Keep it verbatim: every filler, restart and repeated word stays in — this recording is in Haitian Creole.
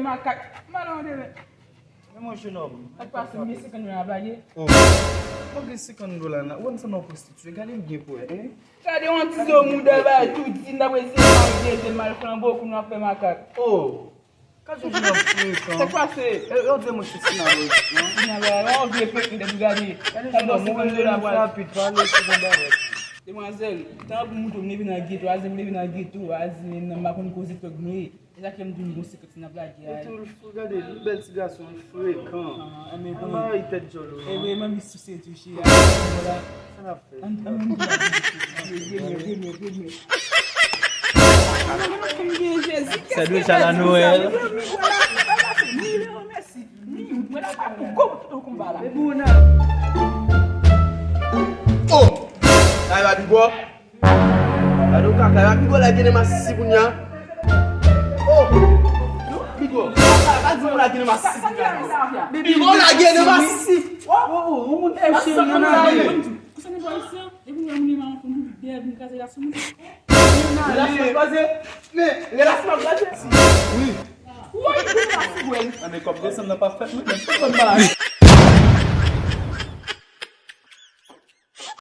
Makak. M ale yon demen. Men mwen, jenòm. Sa k pase, m gen senkant dola nan blage. Oh. Mwen gen senkant dola nan. Ou wè m sanble yon pwostitiye. Gade m byen pou wè. Gade yon ti zo mouda bay tou di n ap eseye mal gete mal flanbo kou n ap fè makak. Oh. Gade yon jenòm frekan. Sa k pase? E, yo di mwen se Sinaloy, non? Sinaloy, yon vye pèp m te pou gade. Gade jenòm, ou wè l rapid, pale, se bon bagay. Demwazèl, tan pou mouton m leve nan geto, azi m leve nan geto, azi menm nan m pa konn koze tòg mwen. E sa k fè m di m bon sekrè ti n ap lage a. Etou l fre, gade, li bèl ti gason, li frekan. Ah, enben An bon. Mari tèt djòl ou, Enben non? Manmi sou senti cheri a. Voilà. Sa n ap fè? An an an. Règle, règle, règle. C'est déjà la Noël. Mille euros, merci. Mille euros, merci. Mille euros, voilà. Go, go, go, go, voilà. Epi ou nan Oh! Ay, Babigo. Gade w kaka, Babigo lage nan masisi kounye a. Oh! Bigo, pa di w lage nan masisi kounye a. Bigo lage nan masisi. Oh, oh, oh, ou moun fouche nan nare. Kousa nou pa isi an? Epi nou moun nan fon nou dèyè vin kraze gason moun. Relasyon ap kraze. Men, relasyon ap kraze. Wi. Woy, nou pa si wè. Nan men kòb desann nan pa fèt mwen menm. Fòk mwen bagay.